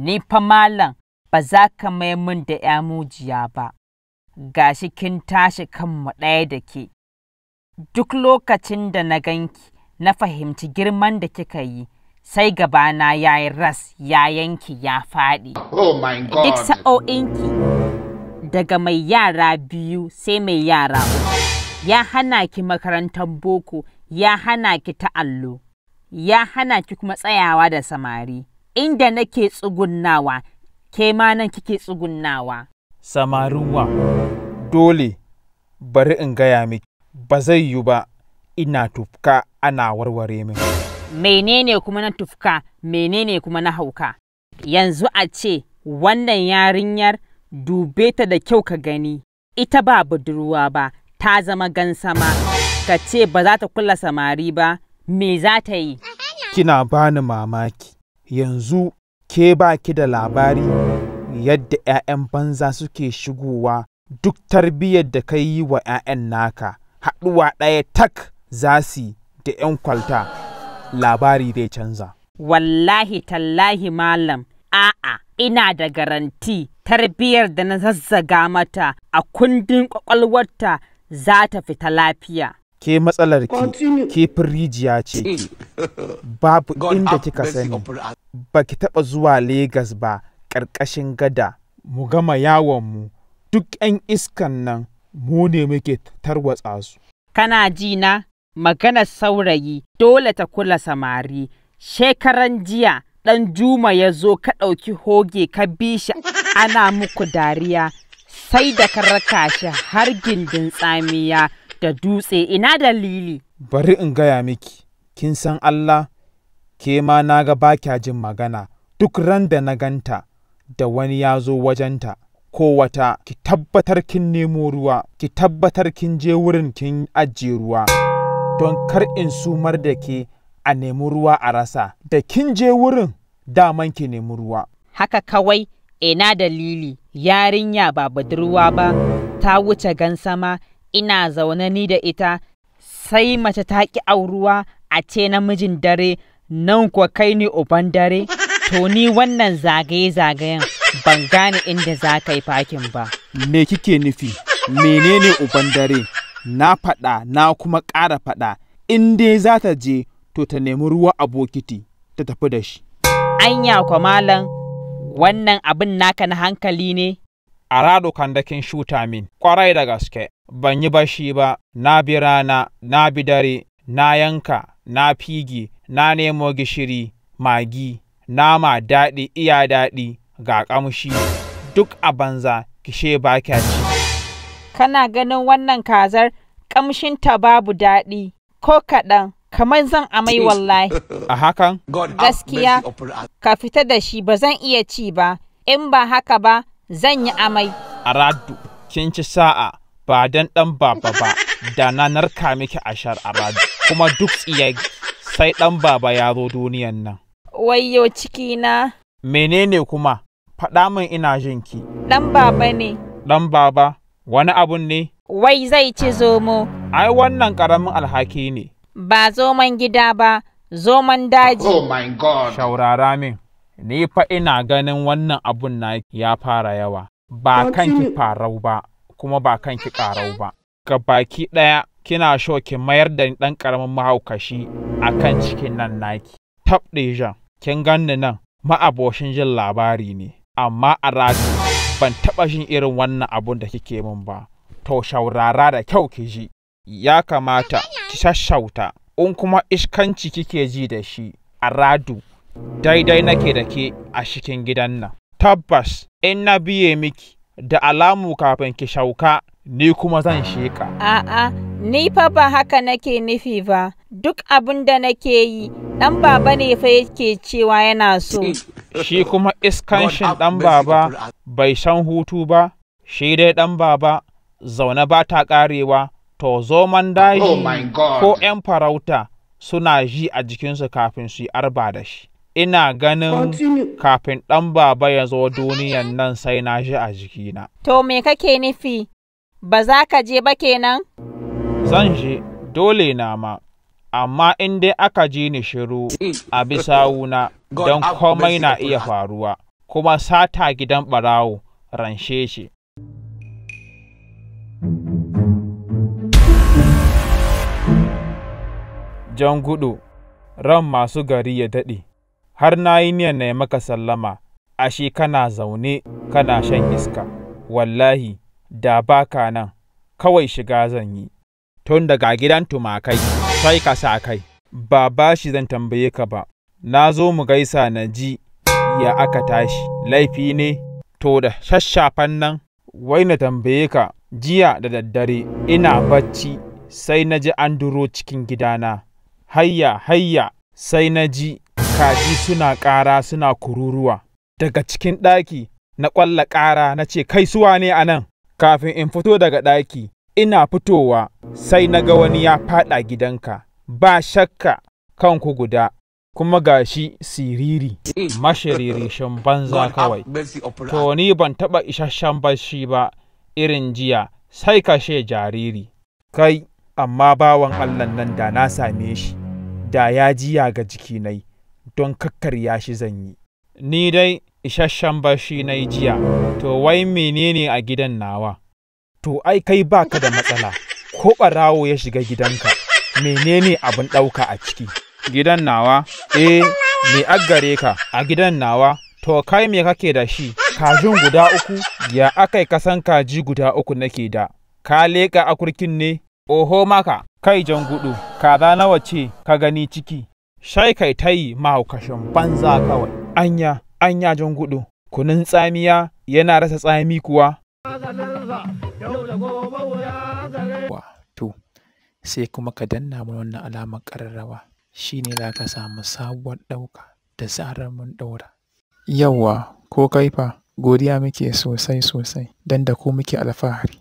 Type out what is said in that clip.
Ni fa malam ba za ka mai min da ‘ya mujiya ba, gashi kin tashi kanmu ɗaya da ke. Duk lokacin da na ganki na fahimci girman da kika yi, sai gabana ya yi ras ya yanki ya faɗi. Oh my Duk God. sa'o'inki daga mai yara biyu sai mai yara uku. Ya hana ki makarantar boko, ya hana ki ta allo, ya hana ki kuma tsayawa da samari. Inda nake tsugunnawa, ke ma nan kike tsugunnawa. Samarin wa, dole bari in gaya miki, ba zai yiwu ba ina tufka ana warware min. Menene kuma na tufka, menene kuma na hauka? Yanzu a ce wannan yarinyar, dube ta da kyau ka gani, ita ba budurwa ba, ta zama gansama, ka ce ba za ta kula samari ba, me za ta yi? Kina bani mamaki, yanzu ke ba ki da labari yadda 'ya'yan banza suke shigowa. Duk tarbiyyar da ka yi wa 'ya'yan naka, haɗuwa ɗaya tak za su yi da 'yan kwalta, labari zai canza. Wallahi tallahi malam, a'a, ina da garanti tarbiyyar da na zazzaga mata a kundin kwakwalwarta za ta fita lafiya. Ke matsalar ki Continue. ke rijiya ce ki. Babu God inda have kika mercy sani. upon us. Ba ki taɓa zuwa Legas ba, ƙarƙashin gada mu gama yawon mu, duk 'yan iskan nan mu ne muke tarwatsa su. Kana ji na maganar saurayi, dole ta kula samari. Shekaran jiya ɗan Juma ya zo, ka ɗauki hoge ka bi shi, ana muku dariya, sai da ka raka shi har gindin tsamiya da dutse. Ina dalili? Bari in gaya miki, kin san Allah, ke ma na ga ba kya jin magana. Duk ran da na ganta da wani ya zo wajenta ko wata, ki tabbatar kin nemo ruwa, ki tabbatar kin je wurin kin ajiye ruwa, don kar in sumar da ke a nemi ruwa a rasa. Da kin je wurin daman ki nemi ruwa. Haka kawai, ina dalili? Yarinya ba budurwa ba, ta wuce gansama, ina zaune ni da ita, sai mace ta ƙi auruwa, a ce namijin dare, nan kuwa kai ne uban dare. To ni wannan zagaye-zagayen ban gane inda za ka yi fakin ba. Me kike nufi? Menene uban dare? Na faɗa na kuma ƙara faɗa, in dai za ta je to ta nemi ruwa a bokiti ta tafi da shi. Anya kwa malam, wannan abin naka na hankali ne? A rado kandakin shuta min kwarai da gaske. Ban yi bashi ba, na bi rana, na bi dare, na yanka, na fige, na nemo gishiri, magi, nama daɗi iya daɗi ga ƙamshi, duk a banza kishe ba kya ci. Kana ganin wannan kazar, ƙamshinta babu daɗi ko kaɗan, kamar zan amai wallahi. A hakan? God have Gaskiya. mercy upon us. Ka fita da shi, ba zan iya ci ba, in ba haka ba zan yi amai. A radu kin ci sa'a, ba dan ɗan baba ba da na narka miki ashar. A radu kuma duk tsiya sai ɗan baba ya zo duniyan nan. Wayyo cikina. Menene kuma? Faɗa min, ina jinki. Ɗan baba ne. Ɗan baba wani abun ne? Wai zai ci zomo. Ai wannan ƙaramin alhaki ne. Ba zoman gida ba, zoman daji. Oh my God. Shaurara min, ni fa ina ganin wannan abun na ya fara yawa. Ba kanki farau ba, kuma ba kanki ƙarau ba. Ga baki ɗaya kina so ki mayar da ni ɗan ƙaramin mahaukashi a kan cikin nan naki. Tab jan, kin ganni nan ma'aboshin jin labari ne, amma a radu ban taɓa jin irin wannan abun da kike min ba. To shaurara da kyau ki ji, ya kamata ki sassauta, in kuma iskanci kike ji da shi a radu, daidai nake da ke a cikin gidan nan. Tabbas in na biye miki da alamu kafin ki shauka ni kuma zan sheƙa. A'a, ni fa ba haka nake nufi ba. Duk abin da nake yi, ɗan baba ne fa yake cewa yana so. Shi kuma iskanshin God have ɗan mercy baba upon us. bai san hutu ba, shi dai ɗan baba zaune ba ta ƙarewa, to zoman daji Oh my God. ko 'yan farauta suna ji a jikinsu kafin su yi arba da shi. Ina ganin kafin ɗan baba ya zo duniyan nan sai na ji a jikina. To me kake nufi? Ba za ka je ba kenan? Zan je, dole na ma, amma in dai aka ji ni shiru a bisa wuna God don have komai mercy na upon iya us. faruwa. Kuma sata gidan ɓarawo ranshe ce. Jan gudu, ran masu gari ya daɗe, har na yi niyan na yi maka sallama, ashe kana zaune kana shan iska, wallahi da baka nan, kawai shiga zan yi. Tun daga gidan tumakai, sai ka sa kai, ba bashi zan tambaye ka ba, na zo mu gaisa na ji ya aka tashi, laifi ne, to da shashshafan nan, wai na tambaye ka, jiya da daddare ina bacci sai na ji an duro cikin gidana. Hayya hayya sai na ji kaji suna ƙara suna kururuwa. Daga cikin ɗaki na ƙwalla ƙara na ce kai suwa ne a nan? Kafin in fito daga ɗaki ina fitowa sai na ga wani ya faɗa gidanka. Ba shakka kanku guda kuma gashi siriri mashiririshin banza kawai. To ni ban taɓa isasshen bacci ba irin jiya sai kashe jariri. Kai amma bawan Allahn nan da na same shi, da ya jiya ga jikinai don kakkarya shi zan yi. Ni dai isasshen barci na yi jiya, to wai menene a gidan nawa? To ai kai baka da matsala, ko ɓarawo ya shiga gidanka, menene abin ɗauka a ciki? Gidan nawa? Eh, me aggare ka a gidan nawa? To kai me kake da shi? Kajin guda uku? Ya akai kasan kaji guda uku nake da? Ka leƙa akurkin ne? Oho maka, kai jan gudu, kaza nawa ce ka gani ciki? Shai kai tayi mahaukashin banza kawai. Anya, anya jan gudu, kunun tsamiya yana rasa tsami kuwa? To, sai kuma ka danna mana wannan alamar ƙararrawa, shi ne za ka samu sabuwar ɗauka da zarar mun ɗaura. Yawwa, ko kai fa, godiya muke sosai sosai don da ku muke alfahari.